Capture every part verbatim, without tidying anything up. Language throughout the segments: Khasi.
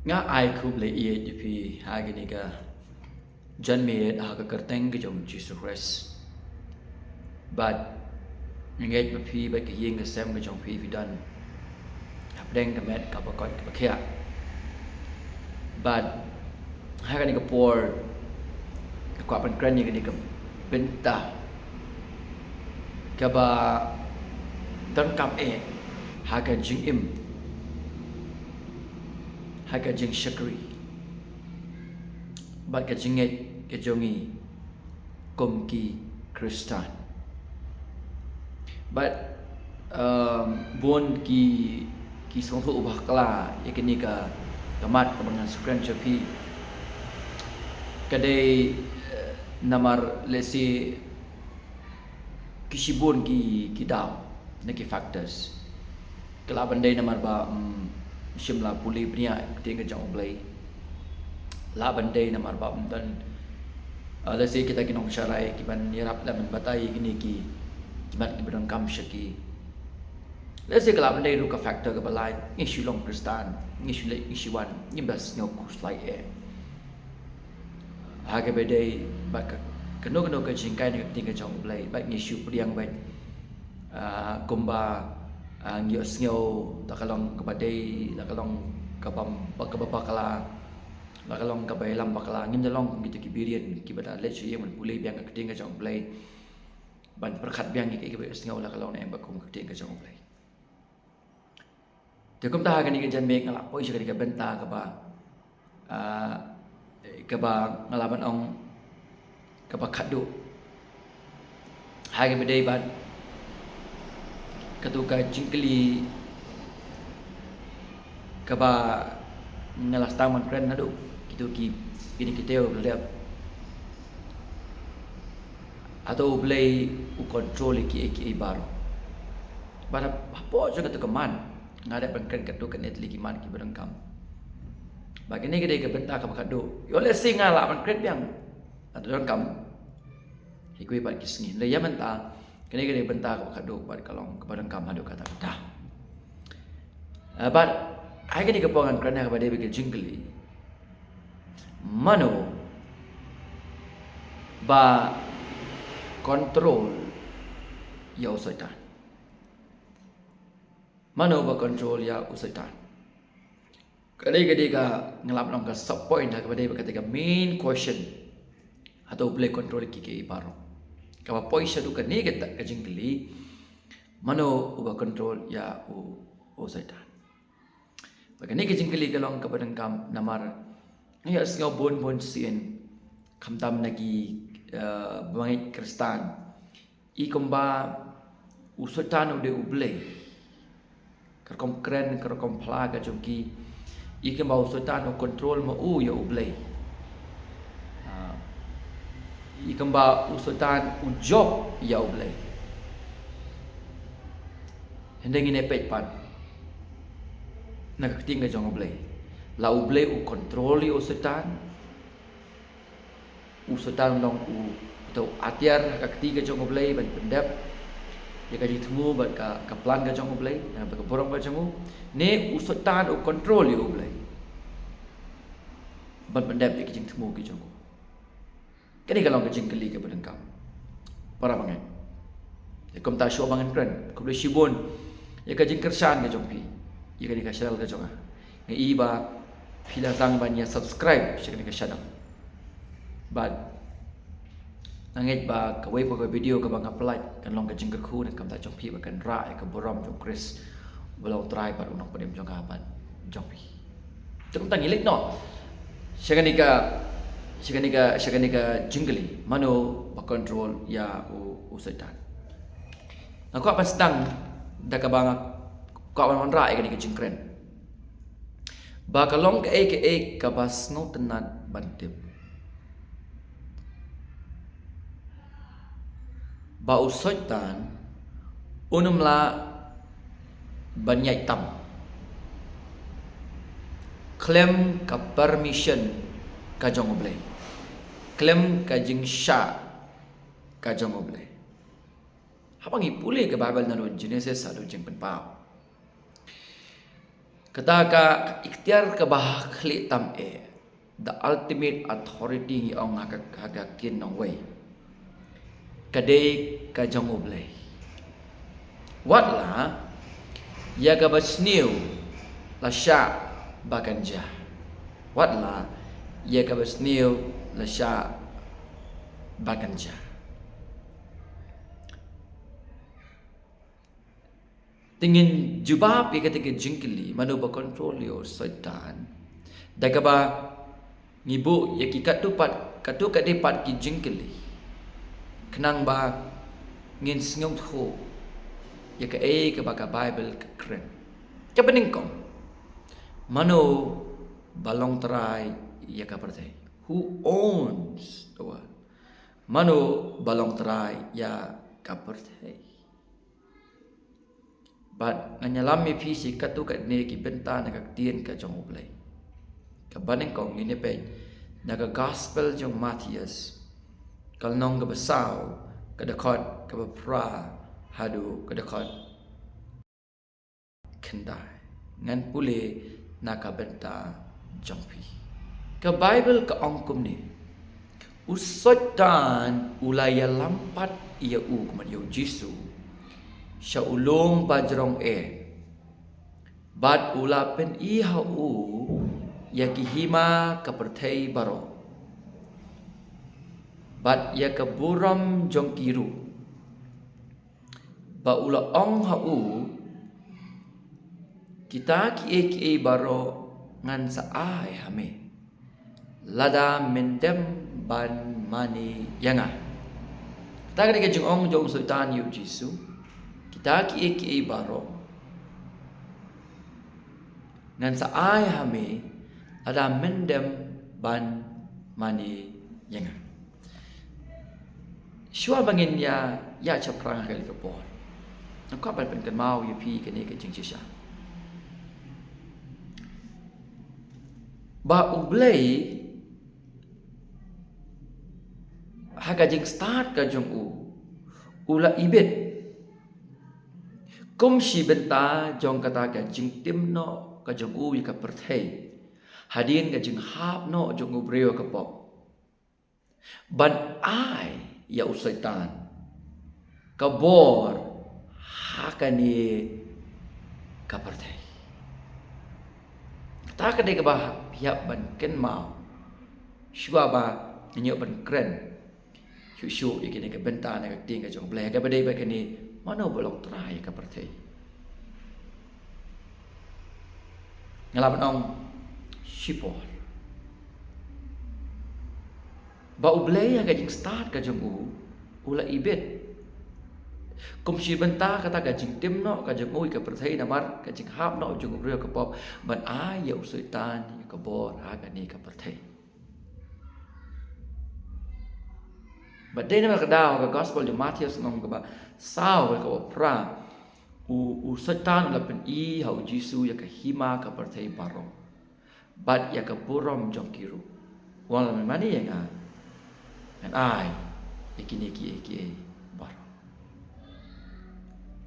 Nga ai khublei ïa phi ha kane ka janmiet ha ka kyrteng ka jong Jisu Khrist. Bad nga ngeit ba phi bad ka ïing ka sem ka jong phi phi don hapdeng ka met kaba koit kaba khiah. Bad ha kane ka por nga kwah ban kren ïa kane ka bynta kaba donkam eh ha ka jingim, ha ka jingshakri bad ka jingngeit ka jong ngi kum ki Khristan. Bad um, bun ki ki sngewthuh bakla ïa kane ka ka mat kaba ngan sa kren sha phi. Ka dei eh, namar lehse ki shibun ki ki daw na ki factors. Ka lah ban dei namar ba um, shim la pule bniah ka ktien ka jong U Blei. Lah ban dei namar ba um, don uh, lehse kita ki nongsharai ki ban ïarap la ban batai kine ki ki mat ki ba donkam sha ki. Lehse ka lah ban dei ruh ka factor kaba lai, ngi shu long Khristan, ngi shu leit ngi shu wan, ngi ba sngew khuslai eh. Ha kaba dei bad ka kano kano ka jinghikai na ka ktien ka jong U Blei bad ngi shu pdiang bad ah, kumba ah, ngi ïohsngew la ka long kaba dei, la ka long kaba kaba bakla, la ka long kaba ïalam bakla, ngim da long kum kita ki briew kiba da leit sha ïing ban pule biang ka ktien ka jong U Blei ban pyrkhat biang ïa kiba ïohsngew la ka long ne em ba kum ka ktien ka jong U Blei. Te kumta ha kane ka janmiet nga la poi sha kane ka bynta kaba ah, kaba nga la ban ong kaba khadduh. Ha kaba dei bad katu ka jingkylli kaba nga la sdang ban kren naduh kitu ki kine ki taïew ba la dep. Hato U Blei u control ïa kiei kiei baroh? Bad hapoh jong katu ka mat nga dep ban kren katu kane tylli ki mat kiba donkam. Bad kane ka dei ka bynta kaba khadduh. Ïoh lehse nga lah ban kren biang. Hato donkam hi kawei pat ki sngi. Hynrei ïa mynta kane ka dei ka bynta kaba khadduh bad ka long kaba donkam haduh katta katta. Ah, bad ha kane ka por ngan kren ha kaba dei bad ka jingkylli. Mano ba control ïa u Soitan? Mano ba control ïa u Soitan? Ka dei ka dei ka nga lah ban ong ka sub point ha kaba dei bad kata ka main question. Hato U Blei control ïa kiei kiei baroh? Kaba poi shaduh kane kata ka jingkylli, mano uba control ïa u u Soitan? Bad kane ka jingkylli ka long kaba donkam namar nga ïohsngew bun bun sien khamtam na ki eh, bangeit Khristan i kumba u Soitan u dei U Blei. Ka rukom kren, ka rukom phla ka jong ki, i kumba u Soitan u control ma u ïa U Blei. Ah, i kumba u Soitan u jop ïa U Blei. Hynrei ngin ïa peit pat na ka ktien ka jong U Blei. La U Blei u control ïa u Soitan, u Soitan u long u, uta u atiar ha ka kti ka jong U Blei ban pyndep ïa ka jingthmu bad ka, ka plan ka jong U Blei, bad ka burom ka jong u, ne u Soitan u control ïa U Blei ban pyndep ïa ka jingthmu ka jong u. Kane ka long ka jingkylli kaba donkam. Para bangeit, ïa kumta shuwa ba ngan kren, khublei shibun ïa ka jingkyrshan ka jong phi ïa kane ka channel ka jong nga. Nga i ba phi la sdang ban ïa subscribe sha kane ka channel. Bad nga ngeit ba kawei pa ka video kaba nga pynlait kan long ka jingkyrkhu na ka bynta jong phi ba kan rah ïa ka burom jong U Khrist uba long U Trai bad U Nongpynim jong nga bad jong phi. Te kumta ngi leit noh sha kane ka, sha kane ka, sha kane ka jingkylli, mano ba control ïa u, u Soitan? Nga kwah ban sdang da kaba nga kwah ban wanrah ïa kane ka jingkren ba ka long kaei kaei kaba sngewtynnat ban tip ba u Soitan un ym lah ban ïaid tam khlem ka permission ka jong U Blei, khlem ka jingshah ka jong U Blei. Haba ngi pule ka Baibl naduh Genesis haduh Jingpynpaw, Kata ka iktiar kaba ha khlieh tam eh, the ultimate authority ngi ong ha ka, ha ka ktien nongwei, ka dei ka jong U Blei. Wat la ïa kaba sniew la shah ba kan jia. Wat la ïa kaba sniew la shah ba kan jia. Te ngin jubab ïa kata ka jingkylli, mano ba control ïa u Soitan, da kaba ngi buh ïa ki katto pat, katto katne pat ki jingkylli, khnang ba ngin sngewthuh ïa kaei kaba ka Baibl ka kren. Kaba nyngkong, mano ba long trai ïa ka pyrthei? Who owns the world? Mano ba long trai ïa ka pyrthei? Bad ngan ïalam ïa phi shi katto katne ki bynta na ka ktien ka jong U Blei. Kaba nyngkong ngin ïa peit na ka Gospel jong u Mathaios, ka lynnong kaba saw, ka dkhot kaba phra haduh ka dkhot khyndai. Ngan pule na ka bynta jong phi. Ka Baibl ka ong kumne: U Soitan u la ïalam pat ïa u, kumne ïa u Jisu, sha u lum bajrong eh, bad u la pyni ha u ïa ki hima ka pyrthei baroh, bad ïa ka burom jong ki ruh. Ba u la ong ha u, kita kiei kiei baroh ngan sa ai ha me, lada men dem ban mane ïa nga. Kata ka dei ka jingong jong u Soitan ïa u Jisu, kita kiei kiei baroh ngan sa ai ha me, lada men dem ban mane ïa nga. Shuwa ba ngin ïa, ïa shaphrang ha kane ka por, nga kwah ban pynkynmaw ïa phi kane ka jingshisha, ba U Blei ha ka jingstad ka jong u, u la ibit kum shi bynta jong kata ka jingtim noh ka jong u ïa ka pyrthei, hadien ka jinghap noh jong u briew ha ka pop, ban ai ïa u Soitan ka bor ha kane ka pyrthei. Kata ka dei kaba hap ban kynmaw shuwa ba ngin ïoh ban kren shuh shuh ïa kane ka bynta na ka ktien ka jong U Blei, kaba dei ba kane, mano ba long trai ïa ka pyrthei. Nga lah ban ong shipor ba U Blei ha ka jingstad ka jong u, u la ibit kum shi bynta kata ka jingtim noh ka jong u ïa ka pyrthei namar ka jinghap noh jong u briew ha ka pop, ban ai ïa u Soitan ïa ka bor ha kane ka pyrthei. Bad dei namar kata ka Gospel jong u Mathaios lynnong kaba saw, kaba phra, u, u Soitan u la pyni ha u Jisu ïa ka hima ka pyrthei baroh, bad ïa ka burom jong ki ruh. Wat la men mane ïa nga, ngan ai ïa kine kiei kiei baroh.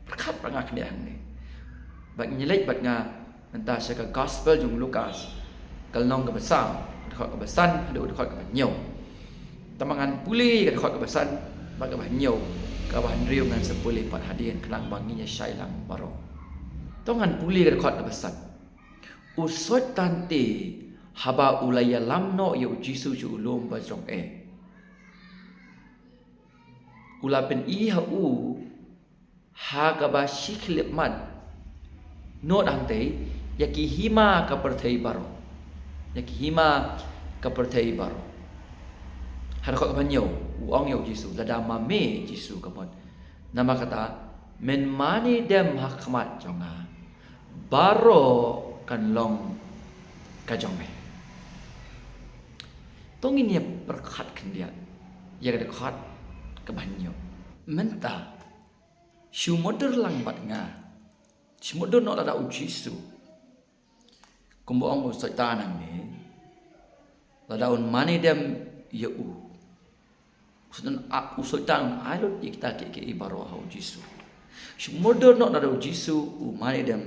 Pyrkhat bad nga kane hangne. Bad ngin ïa leit bad nga mynta sha ka Gospel jong u Lukas, ka lynnong kaba saw, ka dkhot kaba san haduh ka dkhot kaba hynñiew. Te ma ngan pule ka dkhot kaba san bad kaba hynñiew, kaba hynriew ngan sa pule pat hadien khnang ba ngin ïa shai lang baroh. To ngan pule ka dkhot kaba san. U Soitan te, haba u la ïalam noh ïa u Jisu sha u lum bajrong eh, u la pyni ha u ha kaba shi khyllipmat noh dang tei ïa ki hima ka pyrthei baroh. Ïa ki hima ka pyrthei baroh. Ha dkhot kaba hynñiew, u ong ïa u Jisu, lada ma me Jisu ka mut, namar kata men mane dem ha khmat jong nga, baroh kan long ka jong me. To ngin ïa pyrkhat khyndiat ïa ka dkhot kaba hynñiew. Mynta shu mutdur lang bad nga, shu mutdur noh lada u Jisu, kumba ong u Soitan hangne, lada un mane dem ïa u, u Soitan, a, u Soitan un ai lut ïa kita kiei kiei baroh ha u Jisu. Shu mutdur noh lada u Jisu u mane dem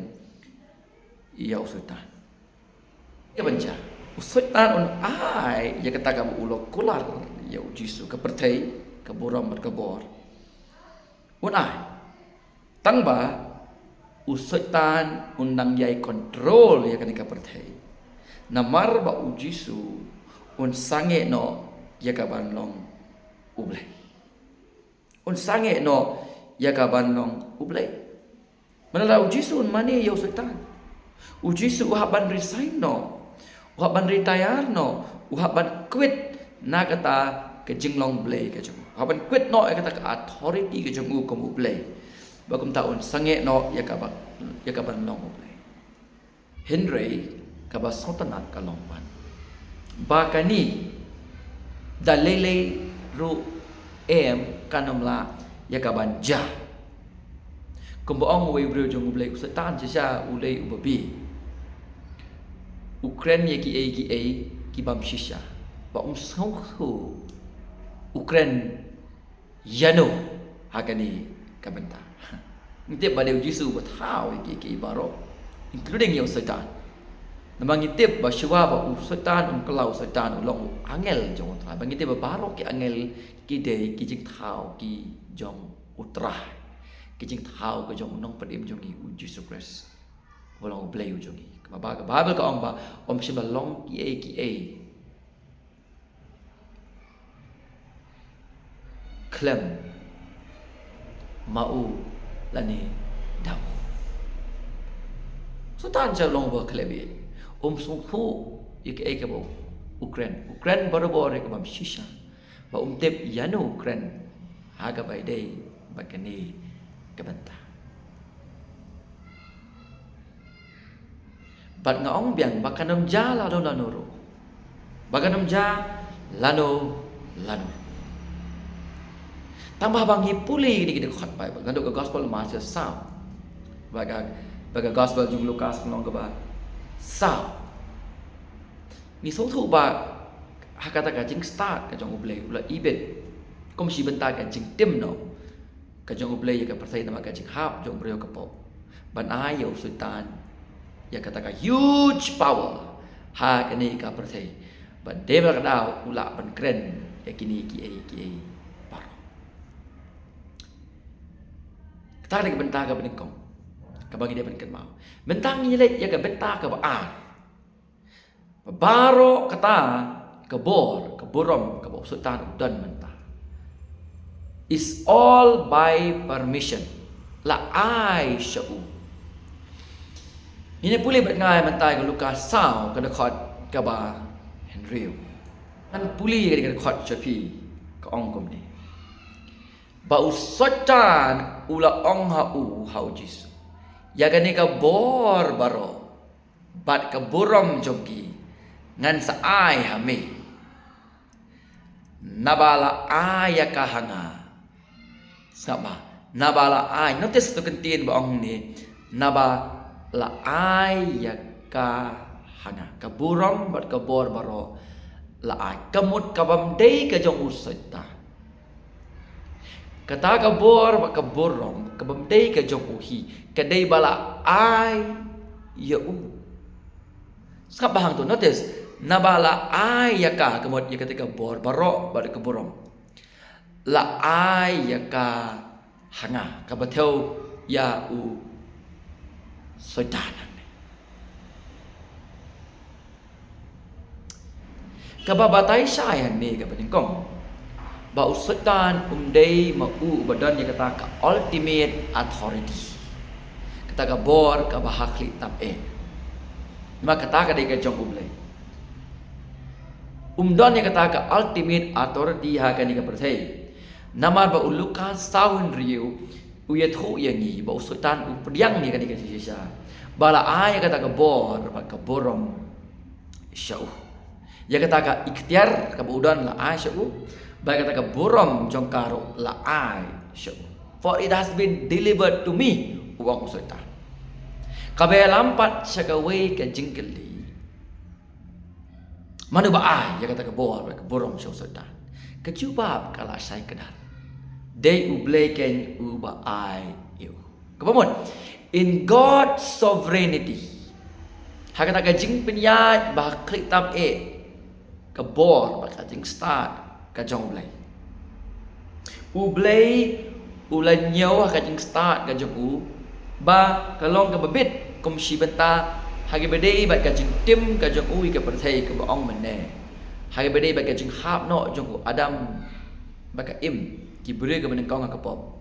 ïa u Soitan. Ïa ban jia, u Soitan un ai ïa kata kaba u la kular ïa u Jisu, ka pyrthei, ka burom bad ka bor. Un ai. Tang ba u Soitan un nang ïai control ïa kane ka pyrthei. Namar ba u Jisu un sangeh noh ïa ka ban long u Blei. Un sangeh noh ïa ka ban long u Blei. Mane la u Jisu un mane ïa u Soitan. U Jisu u hap ban resign noh. U hap ban retire noh. U hap ban quit na kata ka jinglong Blei ka jong u. U hap ban quit noh ïa kata ka authority ka jong u kum u Blei. Ba kumta un sangeh noh ïa ka ba, ïa ka ban long u Blei. Hynrei kaba sngewtynnat ka long pat ba kane da lei lei ruh em kan ym lah ïa ka ban jia. Kumba ong uwei u briew jong u Blei, u Soitan shisha u lei u babe. U kren ïa kiei kiei ki bym shisha. Ba um sngewthuh u kren ïano ha kane ka bynta. Ngi tip ba dei u Jisu uba thaw ïa kiei kiei baroh, including ïa u Soitan. Namar ngi tip ba shuwa ba u Soitan un kylla, u Soitan u long u angel jong u Trai. Ba ngi tip ba baroh ki angel ki dei ki jingthaw ki jong u Trai, ki jingthaw ki jong u Nongpynim jong ngi u Jisu Khrist, uba long u Blei u jong ngi. Kumba ka Baibl ka ong ba ym shym la long kiei kiei khlem ma u lane da u. Soitan shisha u long uba khlem ïeit. Um sngewthuh ïa kiei kiei ba u kren. U kren barabor ïa ka bym shisha. Ba um tip ïano u kren ha kaba ïadei bad kane ka bynta. Bad nga ong biang ba kan ym jia lano lano ruh. Ba kan ym jia lano lano. Tang ba haba ngi pule ïa kine ki dkhot Baibl naduh ka Gospel Mathaïos saw, bad ka, bad ka Gospel jong u Lukas ka lynnong kaba saw, ngi sngewthuh ba ha kata ka jingstad ka jong u Blei u la ibit kum shi bynta ka jingtim noh ka jong u Blei ïa ka pyrthei namar ka jinghap jong u briew ka pop ban ai ïa u Soitan ïa kata ka huge power ha kane ka pyrthei. Bad dei ba la ka daw u lah ban kren ïa kine kiei kiei baroh. Kata ka dei ka bynta kaba nyngkong kaba ngi dei ban kynmaw. Mynta ngin ïa leit ïa ka bynta kaba ar. Baroh kata ka bor, ka burom kaba u Soitan u don mynta is all by permission. La ai sha u. Ngin ïa pule bad nga mynta ïa ka Lukas saw ka dkhot kaba hynriew. Ngan pule ïa ka dkhot sha phi, ka ong kumne. Ba u Soitan u la ong ha u, ha u Jisu, ïa kane ka bor baroh bad ka burom jong ki ngan sa ai ha me. Naba la ai ïa ka ha nga. Sngap bha. Naba la ai. Notice to ktien ba ong ne. Naba la ai ïa ka ha nga. Ka burom bad ka bor baroh la ai. Ka mut ka bym dei ka jong u Soitan. Kata ka bor bad ka burom ka bym dei ka jong u hi, ka dei ba la ai ïa u. Sngap bha hangto, notice, naba la ai ïa ka, ka mut ïa kata ka bor baroh bad ka burom. La ai ïa ka ha nga, kaba thew ïa u Soitan hangne. Kaba batai shai hangne kaba nyngkong, ba u Soitan um dei ma u uba don ïa kata ka ultimate authority, kata ka bor kaba ha khlieh tam eh. Namar kata ka dei ka jong u Blei. Um don ïa kata ka ultimate authority ha kane ka pyrthei. Namar ba u Lukas saw hynriew u ïathuh ïa ngi ba u Soitan u pdiang ïa kane ka jingshisha, ba la ai ïa kata ka bor bad ka burom sha u. Ïa kata ka iktiar kaba u don la ai sha u, bad ïa kata ka burom jong ka ruh la ai sha u. For it has been delivered to me, u ong u Soitan. Kaba ïalam pat sha kawei ka jingkylli. Mano ba ai ïa kata ka bor bad ka burom sha u Soitan? Ka jubab ka la shai kdar. Dei u Blei keiñ uba ai ïa u. Kaba mut, in God's sovereignty, Ha kata ka jingpynïaid ba ha khlieh tam eh ka bor bad ka jingstad ka jong U Blei. U Blei u la ñiew ha ka jingstad ka jong u ba ka long kaba bit kum shi bynta ha kaba ïadei bad ka jingtim ka jong u ïa ka pyrthei, kaba ong mynne, ha kaba ïadei bad ka jinghap noh jong u Adam bad ka Im, ki briew kiba nyngkong ha ka pop,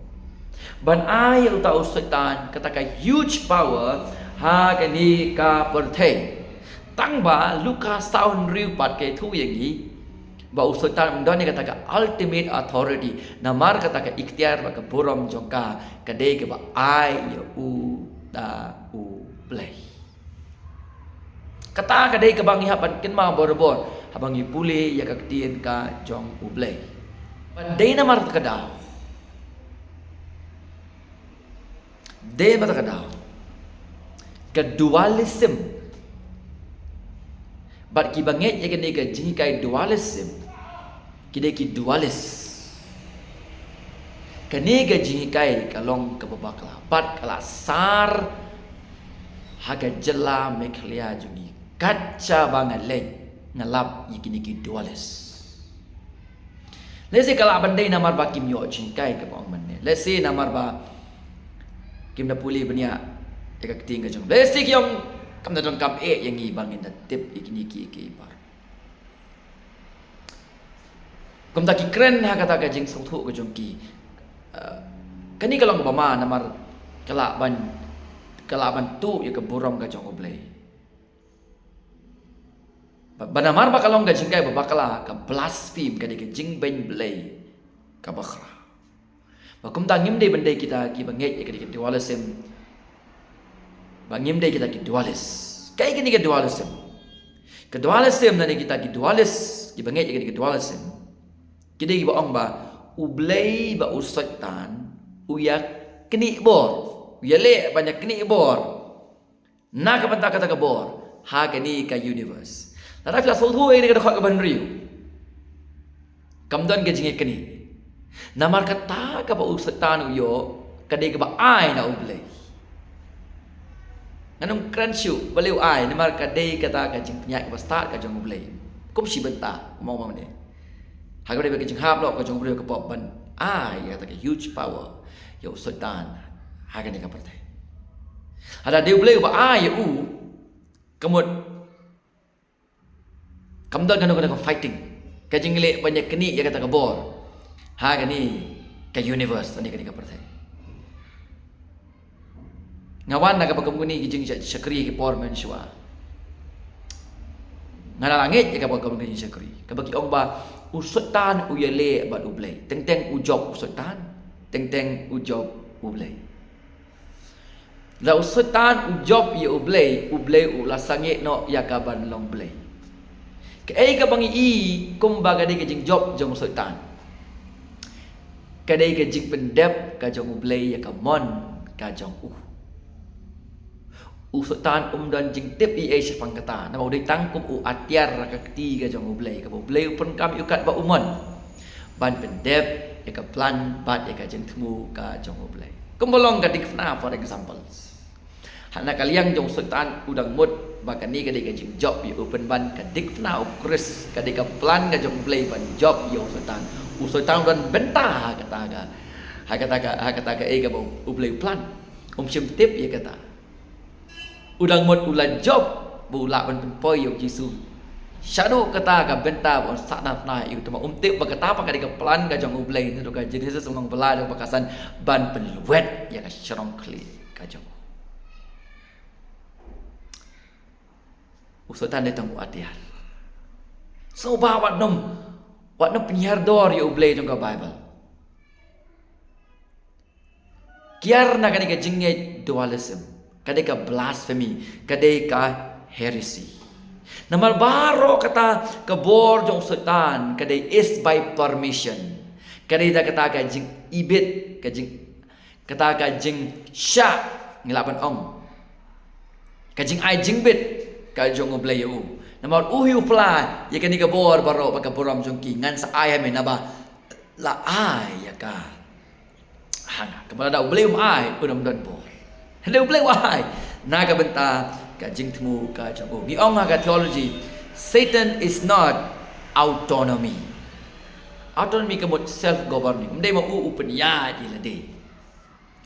ban ai ïa uta u Soitan kata ka huge power ha kane ka pyrthei. Tang ba Lukas saw hynriew pat ka ïathuh ïa ngi ba u Soitan um don ïa kata ka ultimate authority, namar kata ka iktiar bad ka burom jong ka ka dei kaba ai ïa u da U Blei. Kata ka dei kaba ngi hap ban kynmaw barabor haba ngi pule ïa ka ktien ka jong U Blei. Bad dei namar kata ka daw, dei namar kata ka daw ka dualism, bad kiba ngeit ïa kane ka jinghikai dualism ki dei ki dualist. Kane ka jinghikai ka long kaba bakla bad ka la sar ha ka jylla Meghalaya jong ngi. Katba nga leit nga lap ïa kine ki dualist. Lehse ka lah ban dei namar ba kim ïoh jinghikai, kaba ong mynne. Lehse namar ba kim da pule bniah ïa ka ktien ka jong. Lehse ki ong kam da donkam eh ïa ngi ba ngin da tip ïa kine ki, ki par. Kumta ki kren ha kata ka jingsngewthuh ka jong ki. Eh, kane ka long kaba ma namar ka lah ban, ka lah ban tuh ïa ka burom ka jong U Blei. Ba, ba namar ba ka long ka jinghikai ba bakla, ka blaspheme, ka dei ka jingbeiñ Blei kaba khraw. Ba kumta ngim dei ban dei kita kiba ngeit ïa ka dei ka dualism. Ba ngim dei kita ki dualist. Kaei kane ka dualism? Ka dualism lane kita ki dualist kiba ngeit ïa ka dei ka dualism, ki dei kiba ong ba U Blei bad u Soitan u ïa knieh bor, u ïaleh ban ïa knieh bor. Na ka bynta kata ka bor ha kane ka universe. Lada phi la sngewthuh ïa kane ka dkhot kaba hynriew, kam don ka jingïaknieh. Namar kata kaba u Soitan u ïoh ka dei kaba ai na U Blei. Ngan ym kren shuh balei u ai, namar ka dei kata ka jingpynïaid kaba stad ka jong U Blei. Kum shi bynta, kumba ong mynne. Ha kaba dei ka jinghap noh ka jong u briew ha ka pop ban ai ïa kata ka huge power ïa u Soitan ha kane ka pyrthei. Lada dei U Blei uba ai ïa u, ka mut kam don kano kano ka fighting, ka jingleh ban ïaknieh ïa kata ka bor ha kane ka universe, ha kane ka pyrthei. Nga wan na kaba kum kine ki jingshakri ki por mynshuwa. Nga la ngeit ïa kaba kum ki jingshakri kaba ki ong ba u Soitan u ïaleh bad U Blei. Teng teng u jop u Soitan, teng teng u jop U Blei. Lada u Soitan u jop ïa U Blei, U Blei u la sangeh noh ïa ka ban long Blei. Kaei kaba ngi i kumba ka dei ka jingjop jong u Soitan? Ka dei ka jingpyndep ka jong U Blei ïa ka mon ka jong u. U Soitan um don jingtip ei ei shaphang kata, namar u dei tang kum u atiar ha ka kti ka jong U Blei, kaba U Blei u pyndonkam ïa u katba u mon ban pyndep ïa ka plan bad ïa ka jingthmu ka jong U Blei. Kumba long ka dikphna, for example. Ha na ka liang jong u Soitan u dang mut ba kane ka dei ka jingjop ïa u, pynban ka dikphna u Khrist ka dei ka plan ka jong U Blei ban jop ïa u Soitan. U Soitan u don bynta ha kata ka, ha kata ka, ha kata kaei kaba U Blei u plan. Um shym tip ïa kata. U dang mut u la jop ba u lah ban pynpoi ïa u Jisu. Shaduh kata ka bynta ba un sah na thma ïa u, tangba um tip ba kata pat ka dei ka plan ka jong U Blei, naduh ka Genesis lynnong ba lai, dkhot ba khatsan, ban pynlwet ïa ka shnong khlieh ka jong u. U Soitan dei tang u atiar. Sngewbha wat nym, wat nym pynhiar dor ïa U Blei jong ka Baibl. Kiar na kane ka jingngeit dualism, ka dei ka blasphemy, ka dei ka heresy. Namar baroh kata ka bor jong u Soitan ka dei is by permission. Ka dei da kata ka jingibit, ka jing, kata ka jingshah, ngi lah ban ong, ka jingai jingbit ka jong U Blei ïa u. Namar u hi u pla ïa kane ka bor baroh bad ka burom jong ki, ngan sa ai ha me naba la ai ïa ka ha nga. Kaba lada U Blei um ai, un ym don bor. Hynrei U Blei u ai na ka bynta ka jingthmu ka jong u. Ngi ong ha ka theology, Satan is not autonomy. Autonomy ka mut self governing. Ym dei ma u u pynïaid ïa lade.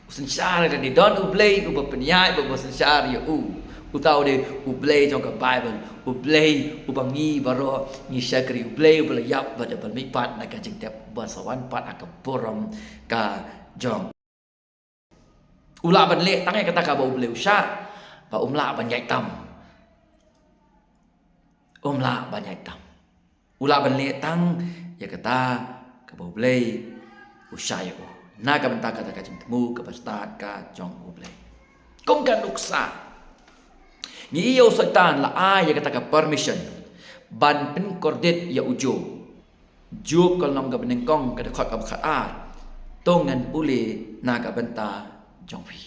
U synshar ïa lade, don U Blei uba pynïaid, uba synshar ïa u. Uta u dei U Blei jong ka Bible, U Blei uba ngi baroh ngi shakri, U Blei uba la ïap bad uba la mihpat na ka jingtep, uba sa wan pat ha ka burom ka jong. U lah ban leh tang ïa kata kaba U Blei u shah, ba um lah ban ïaid tam. Um lah ban ïaid tam. U lah ban leh tang ïa kata kaba U Blei u shah ïa u. Na ka bynta kata ka jingthmu kaba stad ka jong U Blei. Kum ka nuksa, ngi ïohi ïa u Soitan la ai ïa kata ka permission ban pynkordit ïa u Job. Job ka lynnong kaba nyngkong, ka dkhot kaba khatar. To ngan pule na ka bynta jong phi.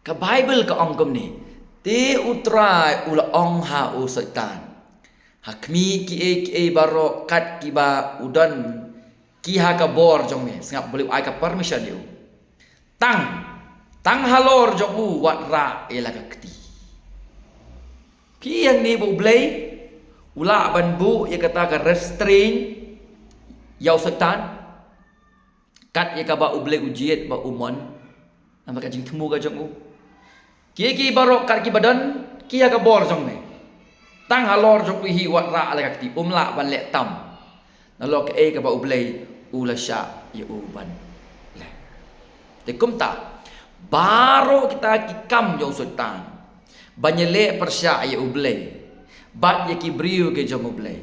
Ka Bible ka ong kumne, te U Trai u la ong ha u Soitan, ha khmih kiei kiei baroh kat kiba u don ki ha ka bor jong me. Sngap, U Blei u ai ka permission ïa u. Tang, tang halor jong u wat rah ïa la ka kti. Phi, hangne ba U Blei u lah ban buh ïa kata ka restraint ïa u Soitan. Kat ïa kaba U Blei u jied ba u mon. Namar ka jingthmu ka jong u. Kiei kiei baroh kat kiba don ki ha ka bor jong me, tang halor jong u hi wat rah la ka kti, um lah ban leh tam. Nalor kaei kaba U Blei u la shah ïa u ban leh. Te kumta, baroh kita ki kam jong u Soitan, ban ïaleh pyrshah ïa U Blei bad ïa ki briew ki jong U Blei,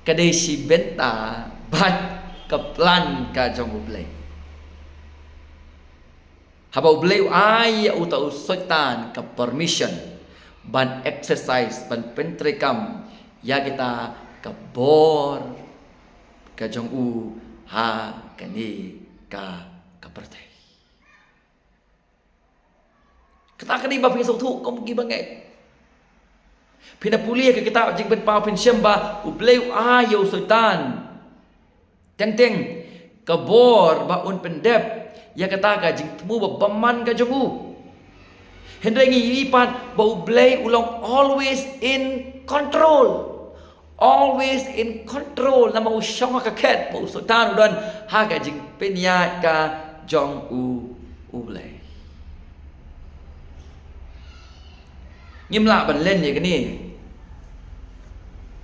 ka dei shi bynta bad ka plan ka jong U Blei. Haba U Blei u ai ïa uta u Soitan ka permission ban exercise, ban pyntreikam ïa kita ka bor ka jong u ha kane ka, ka pyrthei. Kata ka dei ba phi sngewthuh kum ki bangeit. Phin da pule ka kitab Jingpynpaw, phin shem ba U Blei u ai ïa u Soitan teng teng ka bor ba un pyndep ïa kata ka jingthmu ba bymman ka jong u. Hynrei ngi ïohi pat ba U Blei u long always in control. Always in control. Namar u shong ha ka khet ba u Soitan u don ha ka jingpynïaid ka jong u, U Blei. Ngim lah ban len ïa kane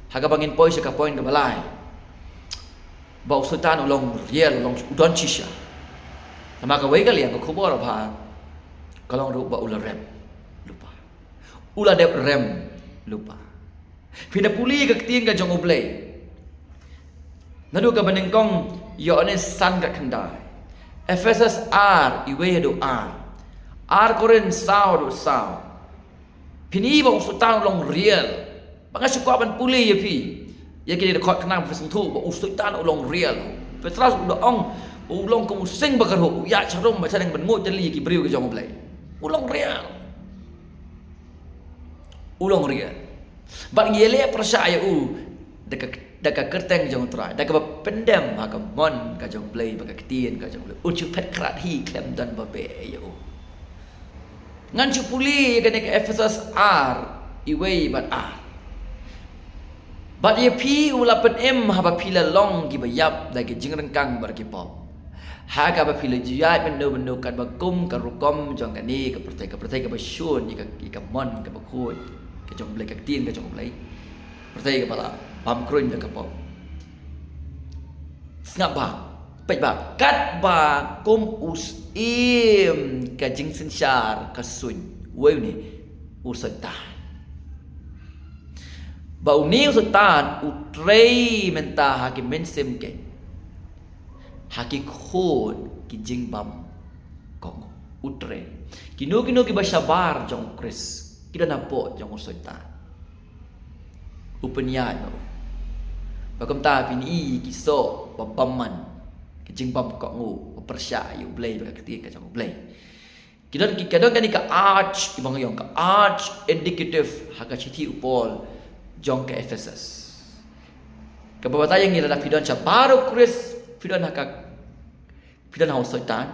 ha kaba ngin poi sha ka point kaba lai, ba u Soitan u long real, u long, u don shisha. Namar kawei ka liang ka khubor ba ka long ruh ba u la rem lypa. U la dep rem lypa. Phin da pule ka ktien ka jong U Blei. Naduh kaba nyngkong Ïoannis san khatkhyndai, Ephesus ar, iwei haduh ar, ar Korinth saw haduh saw. Phin i ba u Soitan u long real. Ba nga shu kwah ban pule ïa phi ïa kine ki dkhot khnang ba phin sngewthuh ba u Soitan u long real. Petros u da ong ba u long kum u sing ba kyrhuh, u ïaid sharum ba shaneng ban nguid tylli ïa ki briew ki jong U Blei. U long real. U long real. Bad ngi ïaleh pyrshah ïa u da ka, da ka kyrteng jong U Trai, da kaba pyndem ha ka mon ka jong U Blei bad ka ktien ka jong U Blei. Un shu phet khrat hi khlem don ba beh ïa u. Ngan shu pule ïa kane ka Ephesus ar, iwei bad ar. Bad ïa phi u la pynim haba phi la long kiba ïap da ki jingryngkang bad ki pop, ha kaba phi la ju ïaid mynno mynno katba kum ka rukom jong kane ka pyrthei, ka pyrthei kaba shun ïa ka, ïa ka mon kaba khuid ka jong U Blei, ka ktien ka jong U Blei. Pyrthei kaba la bam kruiñ da ka pop. Sngap ba, peit ba, katba kum u syiem ka jingsynshar ka suiñ, uei une? U Soitan. Ba une u Soitan u trei mynta ha ki mynsiem keiñ, ha ki khun ki jingbam kohnguh. U trei. Kino kino kiba shabar jong U Khrist ki don hapoh jong u Soitan. U pynïaid noh. Ba kumta phin i ki soh ba bymman, ki jingbam kohnguh, ba pyrshah ïa U Blei bad ka ktien ka jong U Blei. Ki don ki, ki don kane ka arch, kiba nga ong ka arch indicative ha ka shithi u Paul jong ka Ephesus. Kaba batai ïa ngi lada phi don shabar U Khrist, phi don ha ka, phi don ha u Soitan.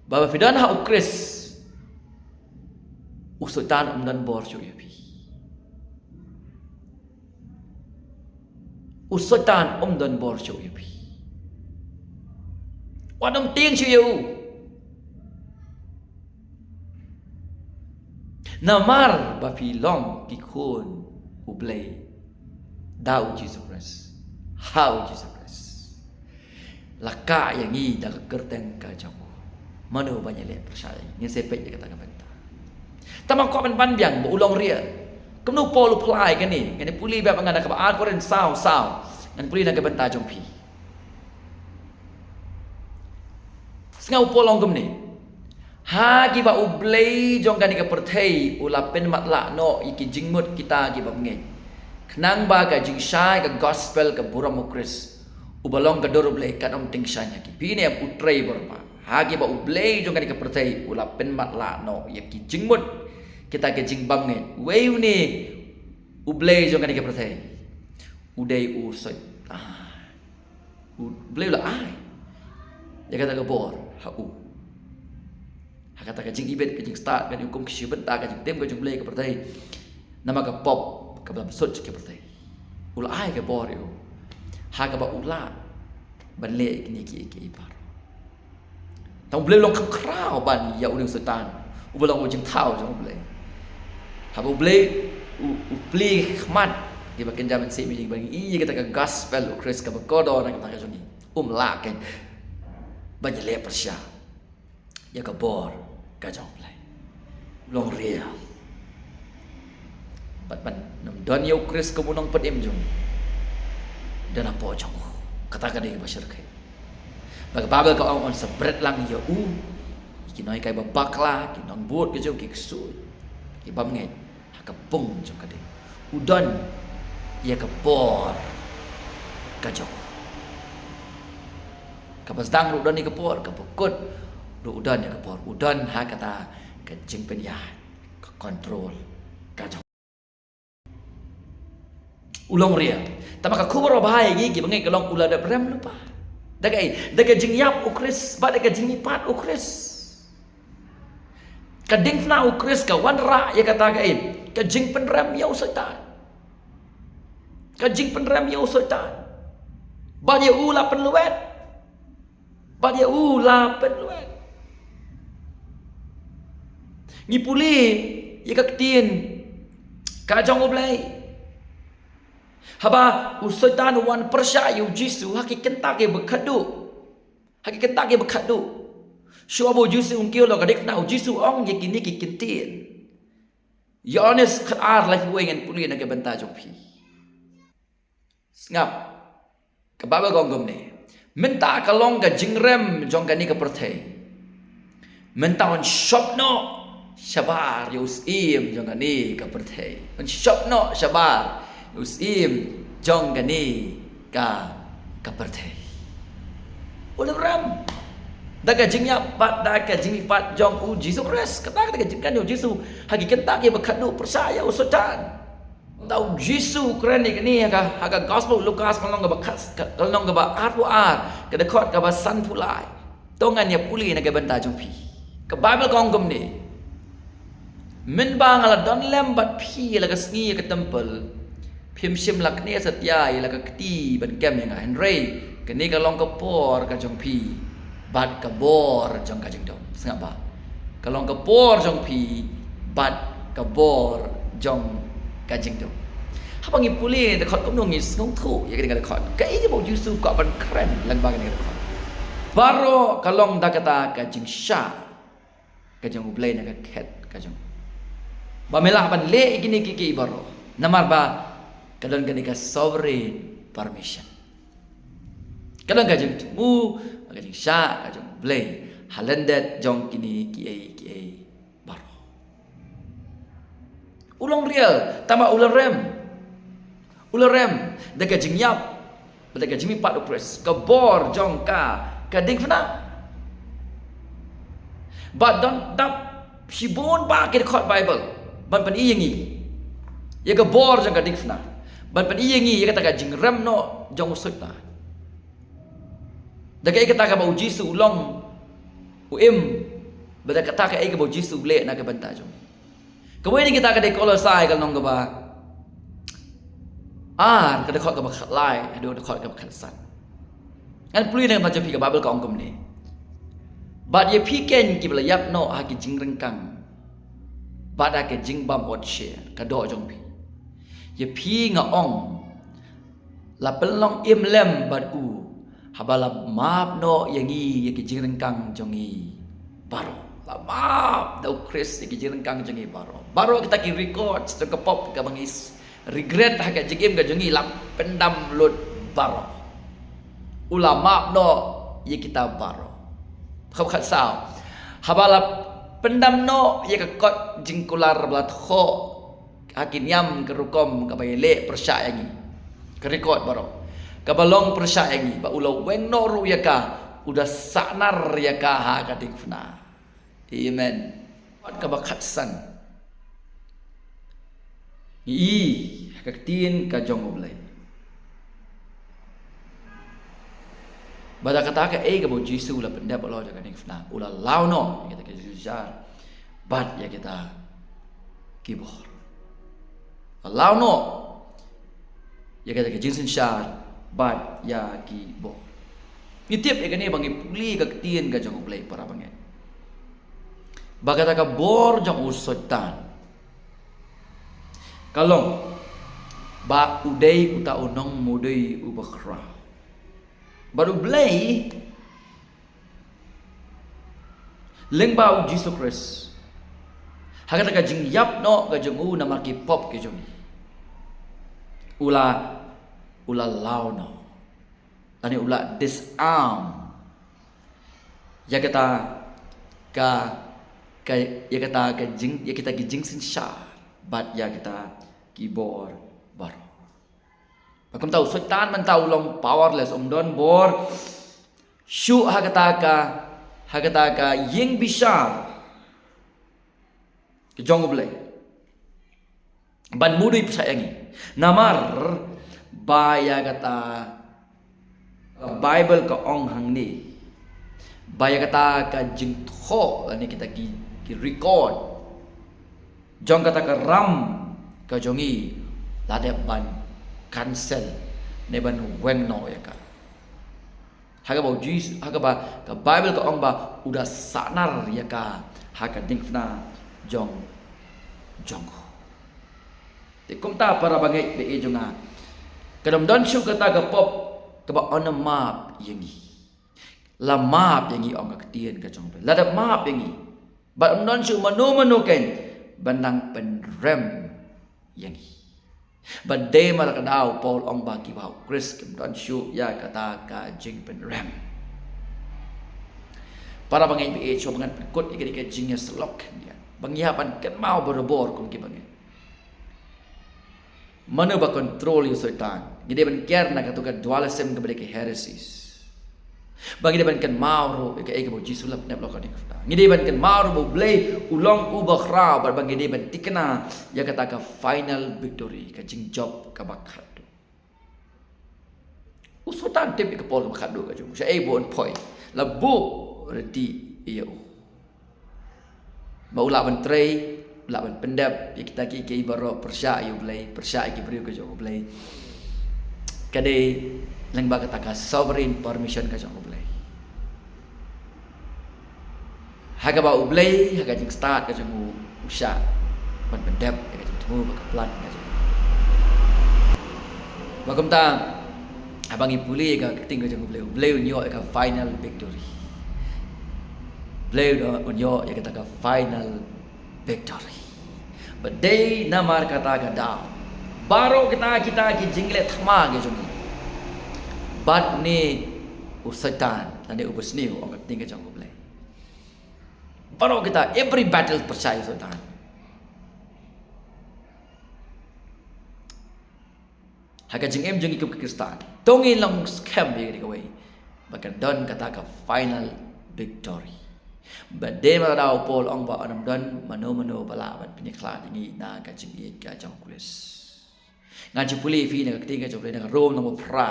Ba, ba phi don ha U Khrist, U Soitan um don bor shuh ïa phi. U Soitan um don bor shuh ïa phi. Wat nym tieng shuh ïa u. Namar ba phi long ki khun U Blei da U Jisu Khrist, ha U Jisu Khrist. La kah ïa ngi da ka kyrteng ka jong u. Mano ban ïaleh pyrshah ïa ngi? Ngin sa peit ïa kata ka bynta. Tang ba kwah ban ban biang ba u long real. Kumno Paul u pynlait kane? Ngan pule biang ba ngan da kaba ar Korinth saw saw. Ngan pule na ka bynta jong phi. Sngap, u Paul u ong kumne: Ha kiba U Blei jong kane ka pyrthei u la pynmatlah noh ïa ki jingmut kita ki bymngeit, khnang ba ka jingshai ka gospel ka burom U Khrist uba long ka dur U Blei kan ym tyngshaiñ ha ki. Phi ne em, u trei bor ba ha kiba U Blei jong kane ka pyrthei u la pynmatlah noh ïa ki jingmut kita ki jingbymngeit. Uei une U Blei jong kane ka pyrthei? U dei u Soitan. U Blei u la ai ïa kata ka bor ha u, ha kata ka jingibit, ka jingstad, ka jinghukum, ka shibynta, ka jingtim ka jong U Blei ha ka pyrthei. Namar ka pop kaba la bsut sha ka pyrthei, u la ai ka bor ïa u, ha kaba u lah ban leh kine ki, ki, ki baroh. Tang U Blei u long kham khraw ban ïa une u Soitan uba long u jingthaw jong U Blei. Haba U Blei u, u plie khmat kiba kynja mynsiem ïa ngi ban ïohi ïa kata ka gospel U Khrist kaba kordor na ka bynta ka jong ngi, um lah keiñ ban ïaleh pyrshah ïa ka bor ka jong U Blei. U long real. Bad ban nym don ïa U Khrist kum u nongpynim jong ngi, don hapoh jong u. Kata ka dei kaba shyrkhei. Ba ka Baibl ka ong, un sa bret lang ïa u ïa ki nonghikai ba bakla, ki nongbud ka jong u, ki ksuid, ki bymngeit ha ka pung jong ka ding. U don ïa ka bor ka jong u. Kaba sdang ruh u don ïa ka bor, kaba kut ruh u don ïa ka bor. U don ha kata ka jingpynïaid, ka control ka jong u. U long real. Tangba ka khubor babha ïa ngi ki bangeit ka long u la dep rem lypa. Da kaei? Da ka jingïap U Khrist bad da ka jingmihpat U Khrist. Ka diengphna U Khrist ka wanrah ïa kata kaei? Ka jingpynrem ïa u Soitan. Ka jingpynrem ïa u Soitan. Bad ïa u la pynlwet. Bad ïa u la pynlwet. Ngi pule ïa ka ktien ka jong U Blei. Haba u Soitan u wan pyrshah ïa U Jisu ha ki kynta kiba khatduh. Ha ki kynta kiba khatduh. Shuwa ba U Jisu un kiew la ka diengphna, U Jisu u ong ïa kine ki ktien. Ïoannis khatar, laiphew wei, ngan pule na ka bynta jong phi. Sngap. Ka Baibl ka ong kumne: Mynta ka long ka jingrem jong kane ka pyrthei. Mynta un shop noh shabar ïa u syiem jong kane ka pyrthei. Un shop noh shabar ïa u syiem jong kane ka, ka pyrthei. U la rem da ka jingïap bad da ka jingmihpat jong U Jisu Khrist. Kata ka dei ka jingkren jong U Jisu ha ki kynta kiba khatduh, pyrshah ïa u Soitan. Tangba U Jisu u kren ïa kane ha ka, ha ka Gospel Lukas, ka lynnong kaba khat, ka lynnong kaba arphew ar, ka dkhot kaba sanphew lai. To ngan ïa pule na ka bynta jong phi. Ka Baibl ka ong kumne: Mynba nga la don lem bad phi ïa la ka sngi ha ka templ, phim shym la knieh satia ïa la ka kti ban kem ïa nga. Hynrei kane ka long ka por ka jong phi bad ka bor jong ka jingdum. Sngap bha. Ka long ka por jong phi bad ka bor jong ka jingdum. Haba ngi pule na ka dkhot kumno ngi sngewthuh ïa kane ka dkhot? Kaei kaba U Jisu u kwah ban kren lyngba kane ka dkhot? Baroh ka long da kata ka jingshah ka jong U Blei na ka khet ka jong u, ba me lah ban leh ïa kine kiei kiei baroh. Namar ba ka don kane ka sovereign permission. Ka don ka jingthmu, ka jingshah ka jong U Blei ha lyndet jong kine kiei kiei baroh. U long real, tangba u la rem. U la rem da ka jingïap bad da ka jingmihpat U Khrist, ka bor jong ka, ka diengphna. Bad don dap shibun bah ki dkhot Baibl ban pyni ïa ngi ïa ka bor jong ka diengphna, ban pyni ïa ngi ïa kata ka jingrem noh jong u Soitan. Da kaei kata kaba U Jisu u long, u im, bad da kata kaei kaba U Jisu u leh na ka bynta jong ngi. Kawei na kita ka dei Kolosai ka lynnong kaba ar, ka dkhot kaba khatlai haduh ka dkhot kaba khatsan. Ngan pule na ka bynta jong phi, ka Baibl ka ong kumne: Bad ïa phi keiñ kiba la ïap noh ha ki jingryngkang bad ha ki jingbymot sher, ka doh jong phi, ïa phi nga ong, la pynlong im lem bad u, haba la map noh ïa ngi ïa ki jingryngkang jong ngi baroh. La map da U Khrist ïa ki jingryngkang jong ngi baroh. Baroh kita ki record jong ka pop kaba ngi s-, regret ha ka jingim ka jong ngi, la pyndam lut baroh. U la map noh ïa kita baroh. Kaba khatsaw. Haba la pyndam noh ïa ka kot jingkular ba la thoh ha ki niam ka rukom kaba ïaleh pyrshah ïa ngi, ka record baroh kaba long pyrshah ïa ngi, ba u la weng noh ruh ïa ka, u da sahnar ïa ka ha ka diengphna. Amen. Wat kaba khatsan. Ngi i ha ka ktien ka jong U Blei ba da kata kaei kaba U Jisu u la pyndep halor jong ka diengphna, u la law noh ïa kita ki jingsynshar bad ïa kita ki bor. La law noh ïa kita ki jingsynshar bad ïa ki bor. Ngi tip ïa kane ba ngi pule ka ktien ka jong U Blei, para bangeit, ba kata ka bor jong u Soitan ka long ba u dei uta u nongmudui uba khraw. Bad U Blei, lyngba U Jisu Khrist, ha kata ka jingïap noh ka jong u namar ki pop ki jong ngi, u la, u la law noh, lane u la disarm ïa kata ka, ka, ïa kata ka jing, ïa kita ki jingsynshar bad ïa kita ki bor baroh. Ba kumta u Soitan mynta u long powerless, um don bor shuh ha kata ka, ha kata ka ïing bishar ka jong U Blei ban mudui pyrshah ïa ngi. Namar ba ïa kata ka Baibl ka ong hangne ba ïa kata ka jingthoh lane kita ki, ki record jong kata ka ram ka jong ngi la dep ban cancel ne ban weng noh ïa ka. Ha kaba U Jisu, ha kaba ka Baibl ka ong ba u da sahnar ïa ka ha ka diengphna jong, jong u. Te kumta para bangeit ba ïeit jong nga, kan ym don shuh kata ka pop kaba yn map ïa ngi. La map ïa ngi, ong ka ktien ka jong U Blei. La dep map ïa ngi. Bad ym don shuh mano mano keiñ ban nang pynrem ïa ngi. Bad dei ma la ka daw Paul ong ba kiba ha U Khrist kim don shuh ïa kata ka jingpynrem. Para bangeit ba ïeit, shuwa ba ngan pynkut ïa kane ka jingïasyllok khyndiat, ba ngi hap ban kynmaw barabor kum ki bangeit. Mano ba control ïa u Soitan? Ngi dei ban ker na kato ka dualism kaba dei ka heresies. Ba ngi dei ban kynmaw ruh ïa kaei kaba U Jisu u la pyndep halor ka diengphna. Ngi dei ban kynmaw ruh ba U Blei u long uba khraw, bad ba ngi dei ban thikna ïa kata ka final victory, ka jingjop kaba khatduh. U Soitan tip ïa ka por kaba khatduh ka jong u. Shaei ba un poi? La buh riti ïa u. Ba u lah ban trei, u lah ban pyndep ïa kita kiei kiei baroh, pyrshah ïa U Blei, pyrshah ïa ki briew ka jong U Blei. Ka dei lyngba kata ka sovereign permission ka jong U Blei. Ha kaba U Blei, ha ka jingstad ka jong u, u shah ban pyndep ïa ka jingthmu bad ka plan ka jong u. Ba kumta, haba ngi pule ïa ka ktien ka jong U Blei, U Blei un ïoh ïa ka final victory. U Blei un ïoh ïa kata ka final victory. Bad dei namar kata ka daw baroh kita, kita ki jingleh thma ki jong ngi bad une u Soitan, lane u basniew, ong ka ktien ka jong U Blei. Baroh kita, every battle pyrshah ïa u Soitan. Ha ka jingim jong ngi kum ki Khristan, to ngin long skhem ïa kawei, ba kan don kata ka final victory. Bad dei ma la ka daw u Paul ong ba yn ym don mano mano ba lah ban pynïakhlad ïa ngi na ka jingïeit ka jong U Khrist. Ngan shu pule ïa phi na ka ktien ka jong U Blei na ka Rom lynnong ba phra,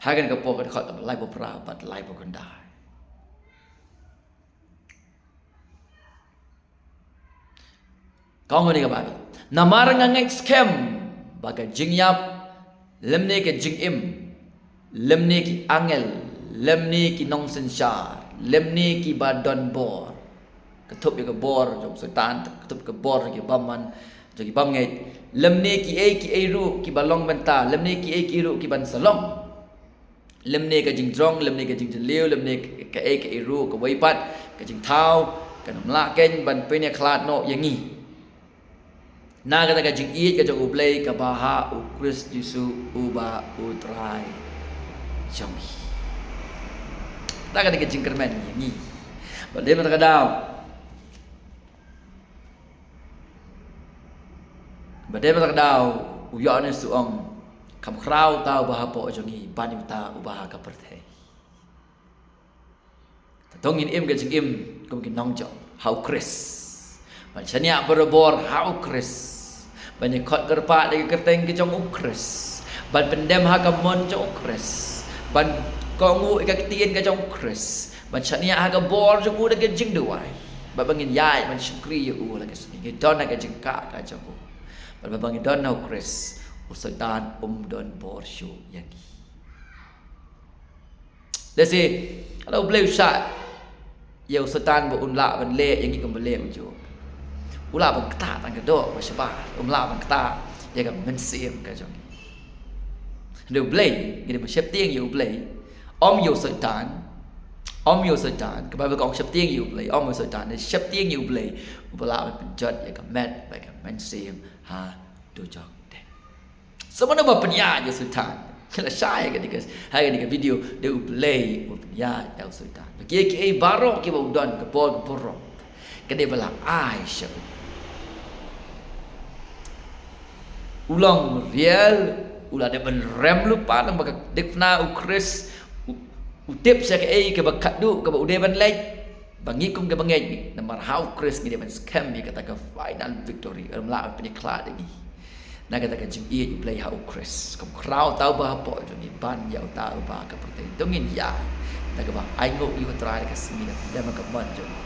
ha kane ka por, ka dkhot ba laiphew phra bad laiphew khyndai. Ong kane ka Baibl. Namar nga ngeit skhem ba ka jingïap, lymne ka jingim, lymne ki angel, lymne ki nongsynshar, lymne kiba don bor. Ka thup ïa ka bor jong Soitan, ka thup ïa ka bor jong ki bymman, jong ki bymngeit. Lymne kiei kiei ruh kiba long mynta, lymne kiei kiei ruh kiban sa long. Lymne ka jingjrong, lymne ka jingjylliew, lymne kaei kaei ruh kawei pat, ka jingthaw kan ym lah keiñ ban pynïakhlad noh ïa ngi na kata ka jingïeit ka jong U Blei kaba ha U Khrist Jisu uba U Trai jong ngi. Kata ka dei ka jingkyrmen ïa ngi. Bad dei na kata ka daw, bad dei na kata ka daw, u Ïoannis u ong, kham khraw uta uba hapoh jong ngi ban ïa uta uba ha ka pyrthei. Te to ngin im ka jingim kum ki nongjop ha U Khrist, ban shaniah barabor ha U Khrist, ban ïakhot kyrpad ïa ka kyrteng ka jong U Khrist, ban pyndem ha ka mon jong U Khrist, ban kohnguh ïa ka ktien ka jong U Khrist, ban shaniah ha ka bor jong u da ka jingduwai, bad ba ngin ïaid ban shakri ïa u la ka sngi, ngin don ha ka jingkah ka jong u. Bad ba ngin don ha U Khrist, u Soitan um don bor shuh ïa ngi. Lehse lada U Blei u shah ïa u Soitan ba un lah ban leh ïa ngi kumba leh u Job, u lah ban ktah tang ka doh ba shabar, um lah ban ktah ïa ka mynsiem ka jong ngi. Hynrei U Blei, ngi dei ban sheptieng ïa U Blei, ym ïa u Soitan. Ym ïa u Soitan. Ka Baibl ka ong sheptieng ïa U Blei, ym ïa u Soitan. Sheptieng ïa U Blei uba lah ban pynjot ïa ka met bad ka mynsiem ha dujok. Te sa mano ba pynïaid ïa u Soitan? Ka la shai ha kane ka, ha kane ka video, dei U Blei uba pynïaid ïa u Soitan. Ba kiei kiei baroh kiba u don, ka bor ka burom, ka dei ba la ai sha u. U long riel, u la dep ban rem lypa, namar ba ka dikna U Khrist, u, u tip sha kaei kaba khatduh kaba u dei ban leit. Ba ngi kum ki bangeit ngi, namar ha U Khrist ngi dei ban skhem ïa kata ka final victory. Ym lah ban pynïakhlad ïa ngi na kata ka jingïeit U Blei ha U Khrist. Kham khraw uta uba hapoh jong ngi ban ïa uta uba ha ka pyrthei. To ngin ïaid da kaba ainguh ïa U Trai da ka sngi, da ka mon jong ngi.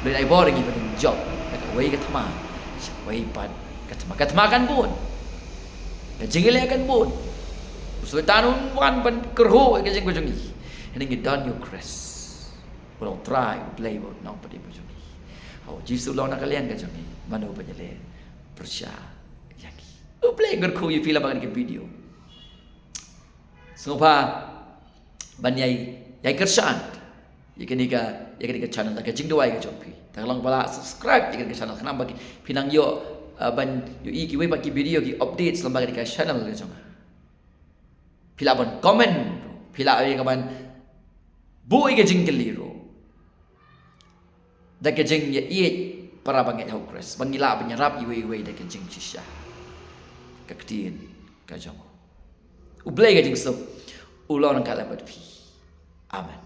Blei un ai bor ïa ngi ban jop na kawei ka thma sha kawei pat ka thma. Ka thma kan bun, ka jingïaleh kan bun. U Soitan un wan ban kyrhuh ïa ka jingim ka jong ngi. Hynrei ngi don ïa U Khrist. U long Trai, U Blei, U Nongpynim ka jong ngi. Ha U Jisu u long na ka liang ka jong ngi, mano ban ïaleh pyrshah ïa ngi? U Blei un kyrkhu ïa phi lyngba kane ka video. Sngewbha ban ïai, ïai kyrshan ïa kane ka, ïa kane ka channel da ka jingduwai ka jong phi. Te ka long ba la subscribe ïa kane ka channel khnang ba phin nang ïoh, uh, ban ïohi kiwei pat ki video, ki updates lyngba kane ka channel ka jong nga. Phi lah ban comment ruh, phi lah ïa ka ban buh ïa ka jingkylli ruh da ka jingïaieit para bangeit ha U Khrist, ba ngin lah ban ïarap iwei iwei da ka jingshisha. Ka ktien ka jong u. U Blei ka jingsuk u long ryngkat lem bad phi. Amen.